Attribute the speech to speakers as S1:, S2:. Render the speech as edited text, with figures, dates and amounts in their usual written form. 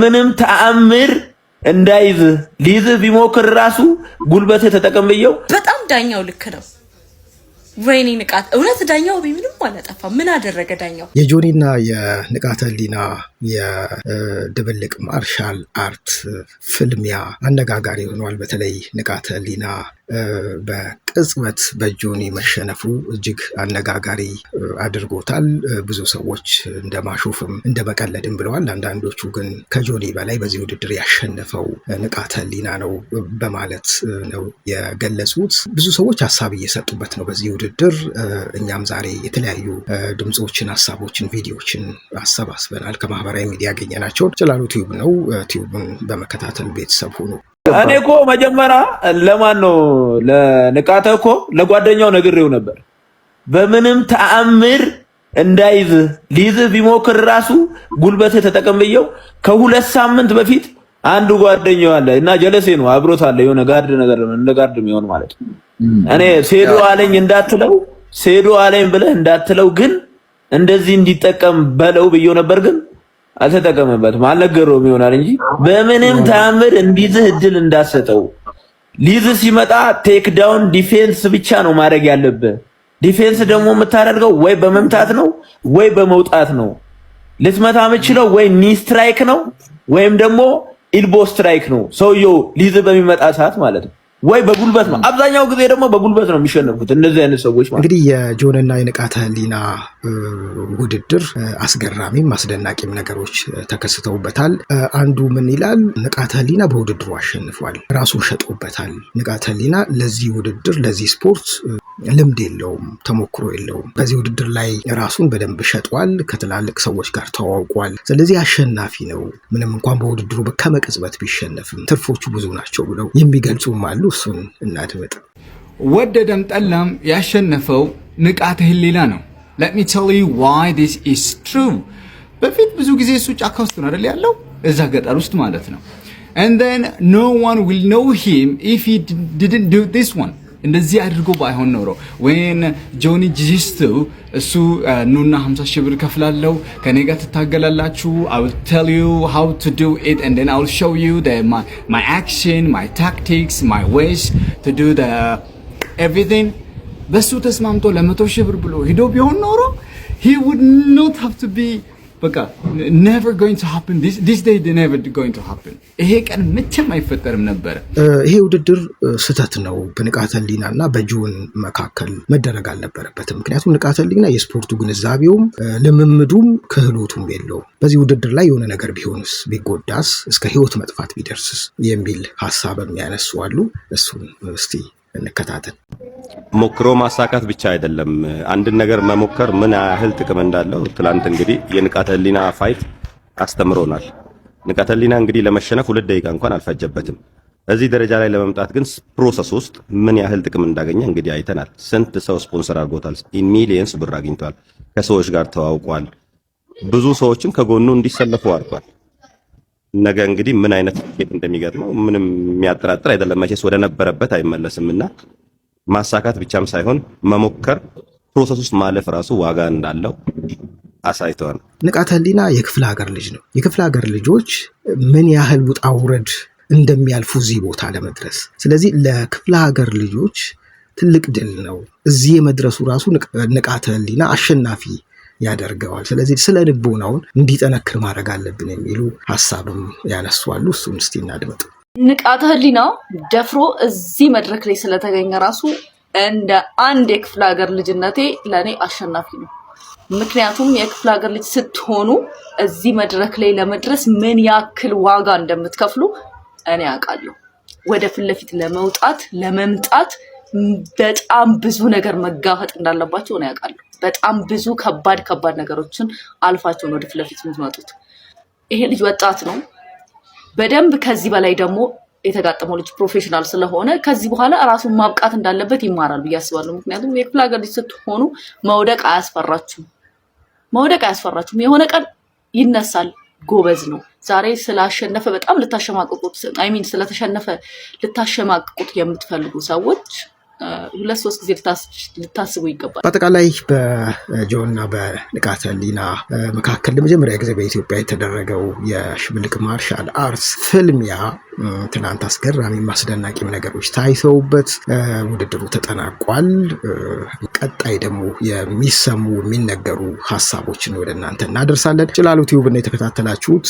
S1: ምንም ተአምር እንዳይዝህ፣ ሊይዝህ ቢሞክር ራሱ ጉልበትህ ተጠቀም ብየው።
S2: በጣም ዳኛው ልክ ነው። ወይኔ ንቃት! እውነት ዳኛው ምንም አላጠፋም። ምን አደረገ ዳኛው?
S3: የጆኒና የንቃተ ህሊና የድብልቅ martial art ፍልሚያ አነጋጋሪ ሆኗል። በተለይ ንቃተ ህሊና በቅጽበት በጆኒ መሸነፉ እጅግ አነጋጋሪ አድርጎታል። ብዙ ሰዎች እንደ ማሾፍም እንደ መቀለድም ብለዋል። አንዳንዶቹ ግን ከጆኒ በላይ በዚህ ውድድር ያሸነፈው ንቃተ ህሊና ነው በማለት ነው የገለጹት። ብዙ ሰዎች ሀሳብ እየሰጡበት ነው በዚህ ውድድር። እኛም ዛሬ የተለያዩ ድምፆችን፣ ሀሳቦችን፣ ቪዲዮችን አሰባስበናል። ከማህበራዊ ሚዲያ ያገኘናቸው ጭላሉ ቲዩብ ነው። ቲዩብን በመከታተል ቤተሰብ ሁኑ።
S1: እኔ እኮ መጀመሪያ ለማን ነው፣ ለንቃተ እኮ ለጓደኛው ነግሬው ነበር። በምንም ተአምር እንዳይዝህ፣ ሊይዝህ ቢሞክር ራሱ ጉልበትህ ተጠቀም ብየው። ከ2 ሳምንት በፊት አንዱ ጓደኛው አለ እና ጀለሴ ነው፣ አብሮት አለ፣ የሆነ guard ነገር፣ እንደ guard የሚሆን ማለት ነው። እኔ ሴዶ አለኝ እንዳትለው፣ ሴዶ አለኝ ብለህ እንዳትለው፣ ግን እንደዚህ እንዲጠቀም በለው ብየው ነበር፣ ግን አልተጠቀመበትም። አልነገረውም ይሆናል እንጂ በምንም ተአምር እንዲይዝህ እድል እንዳሰጠው። ሊይዝህ ሲመጣ take down defense ብቻ ነው ማድረግ ያለብህ። Defense ደግሞ የምታደርገው ወይ በመምታት ነው ወይ በመውጣት ነው። ልትመታ የምችለው ወይ knee strike ነው ወይም ደግሞ elbow strike ነው። ሰውየው ሊይዝህ በሚመጣ ሰዓት ማለት ነው። ወይ በጉልበት ነው። አብዛኛው ጊዜ ደግሞ በጉልበት ነው የሚሸነፉት እነዚህ አይነት ሰዎች ማለት።
S3: እንግዲህ የጆንና የንቃተ ህሊና ውድድር አስገራሚም አስደናቂም ነገሮች ተከስተውበታል። አንዱ ምን ይላል? ንቃተ ህሊና በውድድሩ አሸንፏል። ራሱን ሸጦበታል። ንቃተ ህሊና ለዚህ ውድድር፣ ለዚህ ስፖርት ልምድ የለውም፣ ተሞክሮ የለውም። በዚህ ውድድር ላይ ራሱን በደንብ ሸጧል። ከትላልቅ ሰዎች ጋር ተዋውቋል። ስለዚህ አሸናፊ ነው። ምንም እንኳን በውድድሩ ከመቅጽበት ቢሸነፍም ትርፎቹ ብዙ ናቸው ብለው የሚገልጹም አሉ። እሱን እናድምጥ።
S4: ወደደም ጠላም ያሸነፈው ንቃተ ህሊና ነው። Let me tell you why this is true። በፊት ብዙ ጊዜ እሱ ጫካ ውስጥ ነው አይደል ያለው፣ እዛ ገጠር ውስጥ ማለት ነው። And then no one will know him if he didn't do this one። እንደዚህ አድርጎ ባይሆን ኖሮ፣ when ጆኒ ጂጂስቱ እሱ ኑና 50 ሺህ ብር ከፍላለው፣ ከኔ ጋር ትታገላላችሁ፣ I will tell you how to do it and then I will show you my action, my tactics, my ways to do the everything፣ በሱ ተስማምቶ ለ100 ሺህ ብር ብሎ ሂዶ ቢሆን ኖሮ he would not have to be፣ በቃ never going to happen, this day never going to happen። ይሄ ቀን መቼም አይፈጠርም ነበረ።
S3: ይሄ ውድድር ስህተት ነው። በንቃተ ህሊና እና በጆን መካከል መደረግ አልነበረበትም። ምክንያቱም ንቃተ ህሊና የስፖርቱ ግንዛቤውም ልምምዱም ክህሎቱም የለውም። በዚህ ውድድር ላይ የሆነ ነገር ቢሆንስ፣ ቢጎዳስ፣ እስከ ህይወት መጥፋት ቢደርስስ የሚል ሀሳብ የሚያነሱ አሉ። እሱን እስቲ እንከታተል።
S5: ሞክሮ ማሳካት ብቻ አይደለም። አንድን ነገር መሞከር ምን ያህል ጥቅም እንዳለው ትላንት እንግዲህ የንቃተ ህሊና fight አስተምሮናል። ንቃተ ህሊና እንግዲህ ለመሸነፍ 2 ደቂቃ እንኳን አልፈጀበትም። እዚህ ደረጃ ላይ ለመምጣት ግን process ውስጥ ምን ያህል ጥቅም እንዳገኘ እንግዲህ አይተናል። ስንት ሰው ስፖንሰር አድርጎታል። In millions ብር አግኝቷል። ከሰዎች ጋር ተዋውቋል። ብዙ ሰዎችን ከጎኑ እንዲሰለፉ አድርጓል። ነገ እንግዲህ ምን አይነት ውጤት እንደሚገጥመው ምንም የሚያጠራጥር አይደለም። መቼስ ወደ ነበረበት አይመለስምና ማሳካት ብቻም ሳይሆን መሞከር፣ process ውስጥ ማለፍ ራሱ ዋጋ እንዳለው አሳይተዋል።
S3: ንቃተ ህሊና የክፍለ ሀገር ልጅ ነው። የክፍለ ሀገር ልጆች ምን ያህል ውጣ ውረድ እንደሚያልፉ እዚህ ቦታ ለመድረስ። ስለዚህ ለክፍለ ሀገር ልጆች ትልቅ ድል ነው። እዚህ የመድረሱ ራሱ ንቃተ ህሊና አሸናፊ ያደርገዋል። ስለዚህ ስነ ልቦናውን እንዲጠነክር ማድረግ አለብን የሚሉ ሀሳብም ያነሷሉ። እሱን እስቲ እናድምጥ።
S6: ንቃተ ህሊና ደፍሮ እዚህ መድረክ ላይ ስለተገኘ ራሱ እንደ አንድ የክፍለ ሀገር ልጅነቴ ለእኔ አሸናፊ ነው። ምክንያቱም የክፍለ ሀገር ልጅ ስትሆኑ እዚህ መድረክ ላይ ለመድረስ ምን ያክል ዋጋ እንደምትከፍሉ እኔ አውቃለሁ። ወደ ፊት ለፊት ለመውጣት፣ ለመምጣት በጣም ብዙ ነገር መጋፈጥ እንዳለባቸው እኔ አውቃለሁ። በጣም ብዙ ከባድ ከባድ ነገሮችን አልፋችሁ ነው ወደ ፊት ለፊት የምትመጡት። ይሄ ልጅ ወጣት ነው። በደንብ ከዚህ በላይ ደግሞ የተጋጠመው ልጅ professional ስለሆነ ከዚህ በኋላ ራሱን ማብቃት እንዳለበት ይማራል ብዬ አስባለሁ። ምክንያቱም የክፍለ ሀገር ልጅ ስትሆኑ መውደቅ አያስፈራችሁም። መውደቅ አያስፈራችሁም። የሆነ ቀን ይነሳል። ጎበዝ ነው። ዛሬ ስላሸነፈ በጣም ልታሸማቅቁት፣ I mean ስለተሸነፈ ልታሸማቅቁት የምትፈልጉ ሰዎች ሁለት ሶስት ጊዜ ልታስቡ ይገባል።
S3: በአጠቃላይ በጆና በንቃተ ህሊና መካከል ለመጀመሪያ ጊዜ በኢትዮጵያ የተደረገው የሽብልቅ martial arts ፍልሚያ ትናንት አስገራሚ አስደናቂም ነገሮች ታይተውበት ውድድሩ ተጠናቋል። ቀጣይ ደግሞ የሚሰሙ የሚነገሩ ሀሳቦችን ወደ እናንተ እናደርሳለን። ጭላሎ ቲዩብን የተከታተላችሁት።